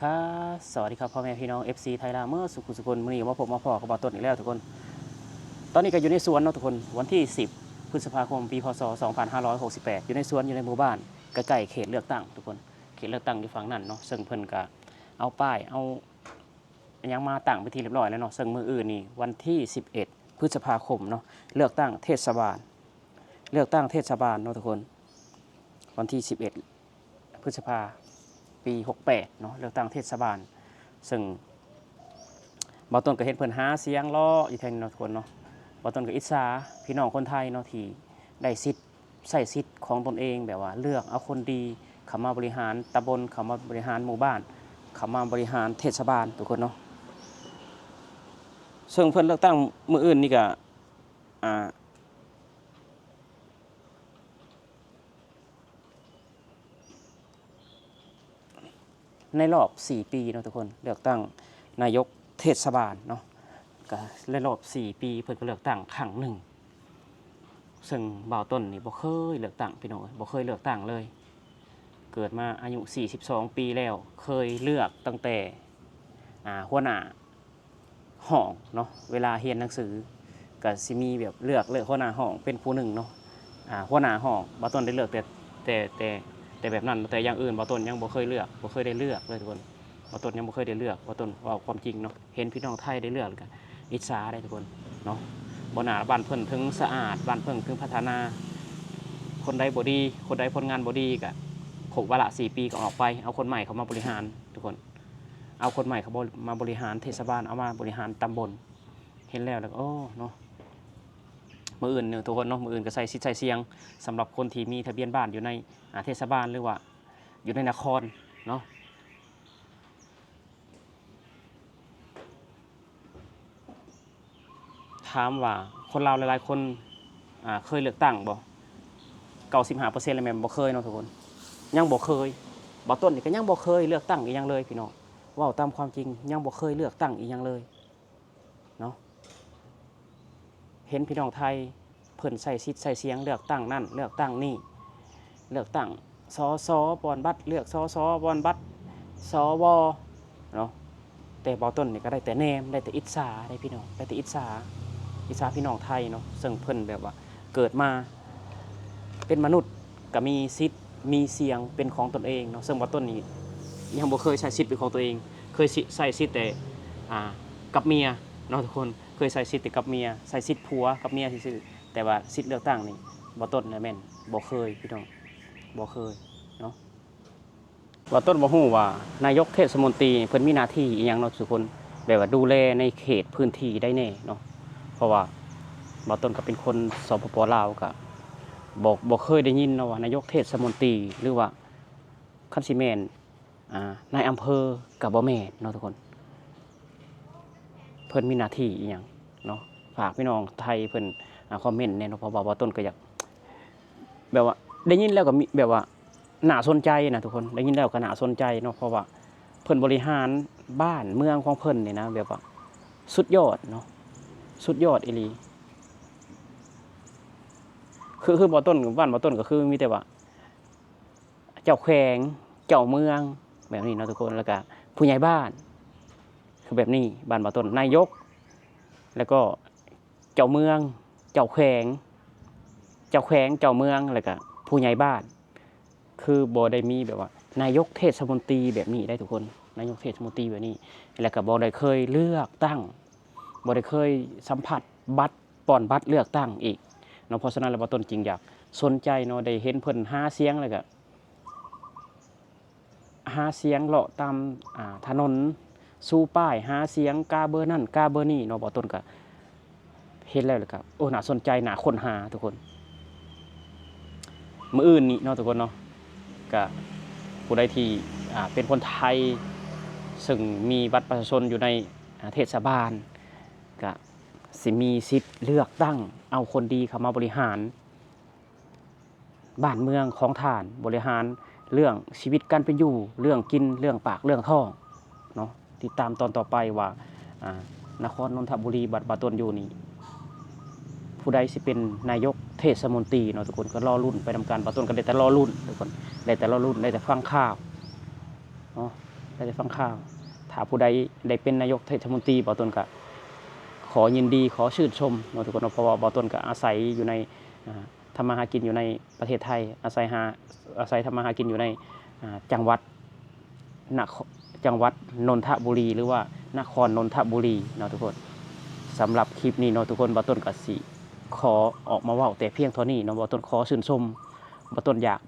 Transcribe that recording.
ຄັບ ສະຫວັດດີຄັບ ພໍ່ແມ່ພີ່ນ້ອງ ເອັຟຊີ ໄທລາວ ເໝິດສູ່ຜູ້ສູ່ຄົນ. ມື້ນີ້ກໍມາພົບມາພໍ້ກັບບ່າວຕົ້ນອີກແລ້ວທຸກຄົນ. ຕອນນີ້ກໍຢູ່ໃນສວນເນາະທຸກຄົນ, ວັນທີສິບ ພຶດສະພາຄົມ ປີ ພ.ສ. ສອງພັນຫ້າຮ້ອຍຫົກສິບແປດ ຢູ່ໃນສວນ ຢູ່ໃນໝູ່ບ້ານ ໃກ້ໆເຂດເລືອກຕັ້ງທຸກຄົນ, ເຂດເລືອກຕັ້ງຢູ່ຝັ່ງນັ້ນເນາະ. ເຊິ່ງເພິ່ນກໍເອົາປ້າຍ ເອົາ ຫຍັງມາຕັ້ງເປັນທີ່ຮຽບຮ້ອຍແລ້ວເນາະ. ເຊິ່ງມື້ອື່ນນີ້ ວັນທີສິບເອັດ ພຶດສະພາຄົມເນາະ, ເລືອກຕັ້ງເທດສະບານ, ເລືອກຕັ້ງເທດສະບານເນາະທຸກຄົນ. ວັນທີສິບເອັດ ພຶດສະພາ ປີຫົກແປດເນາະ, ເລືອກຕັ້ງເທດສະບານ. ເຊິ່ງບ່າວຕົ້ນກໍເຫັນເພິ່ນຫາສຽງເລາະຢູ່ແຖວນີ້ເນາະທຸກຄົນເນາະ. ບ່າວຕົ້ນກໍອິດສາພີ່ນ້ອງຄົນໄທເນາະ ທີ່ໄດ້ສິດ ໃຊ້ສິດຂອງຕົນເອງ ແບບວ່າເລືອກເອົາຄົນດີເຂົ້າມາບໍລິຫານຕຳບົນ, ເຂົ້າມາບໍລິຫານໝູ່ບ້ານ, ເຂົ້າມາບໍລິຫານເທດສະບານທຸກຄົນເນາະ. ເຊິ່ງເພິ່ນເລືອກຕັ້ງມື້ອື່ນນີ້ກໍ ອ່າ ໃນລອບສີ່ປີເນາະທຸກຄົນ, ເລືອກຕັ້ງນາຍົກເທດສະບານເນາະ, ກະໃນລອບສີ່ປີເພິ່ນກໍເລືອກຕັ້ງຄັ້ງໜຶ່ງ. ເຊິ່ງບ່າວຕົ້ນນີ້ບໍ່ເຄີຍເລືອກຕັ້ງພີ່ນ້ອງເອີຍ, ບໍ່ເຄີຍເລືອກຕັ້ງເລີຍ. ເກີດມາອາຍຸສີ່ສິບສອງປີແລ້ວ, ເຄີຍເລືອກຕັ້ງແຕ່ ອ່າ ຫົວໜ້າ ຫ້ອງເນາະ, ເວລາຮຽນໜັງສືກໍຊິມີແບບເລືອກ ເລືອກຫົວໜ້າຫ້ອງເປັນຜູ້ໜຶ່ງເນາະ. ອ່າ ຫົວໜ້າຫ້ອງບ່າວຕົ້ນໄດ້ເລືອກແຕ່ ແຕ່ ແຕ່ ແຕ່ແບບນັ້ນ, ແຕ່ຢ່າງອື່ນບ່າວຕົ້ນຍັງບໍ່ເຄີຍເລືອກ, ບໍ່ເຄີຍໄດ້ເລືອກເລີຍທຸກຄົນ. ບ່າວຕົ້ນຍັງບໍ່ເຄີຍໄດ້ເລືອກ, ບ່າວຕົ້ນເວົ້າຄວາມຈິງເນາະ. ເຫັນພີ່ນ້ອງໄທໄດ້ເລືອກແລ້ວກໍອິດສາໄດ໋ທຸກຄົນເນາະ. ບໍ່ໜ້າບ້ານເພິ່ນເຖິງສະອາດ, ບ້ານເພິ່ນເຖິງພັດທະນາ, ຄົນໃດບໍ່ດີ, ຄົນໃດຜົນງານບໍ່ດີ ກໍຄົບວາລະສີ່ປີກໍອອກໄປ, ເອົາຄົນໃໝ່ເຂົ້າມາບໍລິຫານທຸກຄົນ. ເອົາຄົນໃໝ່ເຂົ້າມາບໍລິຫານເທດສະບານ, ເອົາມາບໍລິຫານຕຳບົນ. ເຫັນແລ້ວ ແລ້ວກໍ ໂອ້ ເນາະ, ມື້ອື່ນເນາະທຸກຄົນເນາະ, ມື້ອື່ນກໍໃຊ້ສິດໃຊ້ສຽງ ສຳລັບຄົນທີ່ມີທະບຽນບ້ານຢູ່ໃນ ອ່າ ເທດສະບານ ຫຼືວ່າຢູ່ໃນນະຄອນເນາະ. ຖາມວ່າຄົນລາວຫຼາຍໆຄົນ ອ່າ ເຄີຍເລືອກຕັ້ງບໍ່? ເກົ້າສິບຫ້າເປີເຊັນ ແລ້ວແມ່ນບໍ່ເຄີຍເນາະທຸກຄົນ, ຍັງບໍ່ເຄີຍ. ບ່າວຕົ້ນນີ້ກໍຍັງບໍ່ເຄີຍເລືອກຕັ້ງອີ່ຫຍັງເລີຍພີ່ນ້ອງ, ເວົ້າຕາມຄວາມຈິງ ຍັງບໍ່ເຄີຍເລືອກຕັ້ງອີ່ຫຍັງເລີຍເນາະ. ເຫັນພີ່ນ້ອງໄທ ເພິ່ນໃຊ້ສິດໃຊ້ສຽງເລືອກຕັ້ງນັ້ນເລືອກຕັ້ງນີ້, ເລືອກຕັ້ງ ສສ ປ່ອນບັດ, ເລືອກ ສສ ປ່ອນບັດ ສວ ເນາະ. ແຕ່ບ່າວຕົ້ນນີ້ກໍໄດ້ແຕ່ແນມ, ໄດ້ແຕ່ອິດສາເດ້ພີ່ນ້ອງ, ໄດ້ແຕ່ອິດສາ, ອິດສາພີ່ນ້ອງໄທເນາະ, ເຊິ່ງເພິ່ນແບບວ່າເກີດມາເປັນມະນຸດກໍມີສິດມີສຽງເປັນຂອງຕົນເອງເນາະ. ເຊິ່ງບ່າວຕົ້ນນີ້ຍັງບໍ່ເຄີຍໃຊ້ສິດເປັນຂອງຕົວເອງ, ເຄີຍສິ ໃຊ້ສິດແຕ່ ອ່າ ກັບເມຍເນາະທຸກຄົນ. ເຄີຍໃຊ້ສິດແຕ່ກັບເມຍ, ໃຊ້ສິດຜົວກັບເມຍຊື່ໆ, ແຕ່ວ່າສິດເລືອກຕັ້ງນີ້ ບ່າວຕົ້ນນະແມ່ນບໍ່ເຄີຍພີ່ນ້ອງ, ບໍ່ເຄີຍເນາະ. ບ່າວຕົ້ນບໍ່ຮູ້ວ່ານາຍົກເທດສະມົນຕີເພິ່ນມີໜ້າທີ່ອີ່ຫຍັງເນາະທຸກຄົນ, ແບບວ່າດູແລໃນເຂດພື້ນທີ່ໃດແດ່ເນາະ. ເພາະວ່າບ່າວຕົ້ນກໍເປັນຄົນ ສປປ ລາວ ກໍບໍ່ ບໍ່ເຄີຍໄດ້ຍິນເນາະວ່ານາຍົກເທດສະມົນຕີ ຫຼືວ່າຄັນຊິແມ່ນ ອ່າ ນາຍອຳເພີກໍບໍ່ແມ່ນເນາະທຸກຄົນ. ເພິ່ນມີໜ້າທີ່ອີ່ຫຍັງເນາະ? ຝາກພີ່ນ້ອງໄທເພິ່ນ ອ່າ ຄອມເມັນແດ່ເນາະ, ເພາະວ່າບ່າວຕົ້ນກໍຢາກ ແບບວ່າໄດ້ຍິນແລ້ວກໍມີ ແບບວ່າໜ້າສົນໃຈນະທຸກຄົນ, ໄດ້ຍິນແລ້ວກໍໜ້າສົນໃຈເນາະ. ເພາະວ່າເພິ່ນບໍລິຫານບ້ານເມືອງຂອງເພິ່ນນີ້ນະ ແບບວ່າສຸດຍອດເນາະ, ສຸດຍອດອີ່ຫຼີ. ຄື ຄືບ່າວຕົ້ນ ບ້ານບ່າວຕົ້ນກໍຄືມີແຕ່ວ່າ ເຈົ້າແຂວງ ເຈົ້າເມືອງ ແບບນີ້ເນາະທຸກຄົນ, ແລ້ວກະຜູ້ໃຫຍ່ບ້ານ ຄືແບບນີ້ ບ້ານບ່າວຕົ້ນ ນາຍົກ ແລ້ວກໍເຈົ້າເມືອງ ເຈົ້າແຂວງ ເຈົ້າແຂວງ ເຈົ້າເມືອງ ແລ້ວກະຜູ້ໃຫຍ່ບ້ານ. ຄືບໍ່ໄດ້ມີແບບວ່ານາຍົກເທດສະມົນຕີແບບນີ້ໄດ໋ທຸກຄົນ, ນາຍົກເທດສະມົນຕີແບບນີ້ ແລ້ວກະບໍ່ໄດ້ເຄີຍເລືອກຕັ້ງ ບໍ່ໄດ້ເຄີຍສຳຜັດບັດ ປ່ອນບັດເລືອກຕັ້ງອີກເນາະ. ເພາະສະນັ້ນແລ້ວ ບ່າວຕົ້ນຈຶ່ງຢາກສົນໃຈເນາະ, ໄດ້ເຫັນເພິ່ນຫາສຽງ ແລ້ວກະຫາສຽງເລາະຕາມ ອ່າ ຖະໜົນ ຊູປ້າຍຫາສຽງ ກາເບີນັ້ນກາເບີນີ້ເນາະ. ບ່າວຕົ້ນກະເຫັນແລ້ວ ແລ້ວກະ ໂອ້ ໜ້າສົນໃຈ ໜ້າຄົ້ນຫາທຸກຄົນ. ມື້ອື່ນນີ້ເນາະທຸກຄົນເນາະ ກະຜູ້ໃດທີ່ ອ່າ ເປັນຄົນໄທ ເຊິ່ງມີບັດປະຊາຊົນຢູ່ໃນ ອ່າ ເທດສະບານ ກະຊິມີສິດເລືອກຕັ້ງເອົາຄົນດີເຂົ້າມາບໍລິຫານບ້ານເມືອງຂອງທ່ານ, ບໍລິຫານເລື່ອງຊີວິດການເປັນຢູ່, ເລື່ອງກິນ, ເລື່ອງປາກ, ເລື່ອງທ້ອງເນາະ. ຕິດຕາມຕອນຕໍ່ໄປວ່າ ອ່າ ນະຄອນນົນທະບູລີ ບັດບ່າວຕົ້ນຢູ່ນີ້ ຜູ້ໃດຊິເປັນນາຍົກເທດສະມົນຕີເນາະທຸກຄົນ, ກໍລໍລຸ້ນໄປນຳກັນ. ບ່າວຕົ້ນກໍໄດ້ແຕ່ລໍລຸ້ນທຸກຄົນ, ໄດ້ແຕ່ລໍລຸ້ນ, ໄດ້ແຕ່ຟັງຂ່າວເນາະ. ກໍໄດ້ຟັງຂ່າວ. ຖ້າຜູ້ໃດໄດ້ເປັນນາຍົກເທດສະມົນຕີ ບ່າວຕົ້ນກໍຂໍຍິນດີ ຂໍຊື່ນຊົມເນາະທຸກຄົນເນາະ, ເພາະວ່າບ່າວຕົ້ນກໍອາໄສຢູ່ໃນ ອ່າ ທຳມາຫາກິນຢູ່ໃນປະເທດໄທ, ອາໄສຫາ ອາໄສທຳມາຫາກິນຢູ່ໃນ ອ່າ ຈັງຫວັດ ນະຄ- ຈັງຫວັດນົນທະບູລີ ຫຼືວ່ານະຄອນນົນທະບູລີເນາະທຸກຄົນ. ສຳລັບຄລິບນີ້ເນາະທຸກຄົນ ບ່າວຕົ້ນກໍຊິຂໍອອກມາເວົ້າແຕ່ພຽງເທົ່ານີ້ເນາະ. ບ່າວຕົ້ນຂໍຊື່ນຊົມ, ບ່າວຕົ້ນຢາກ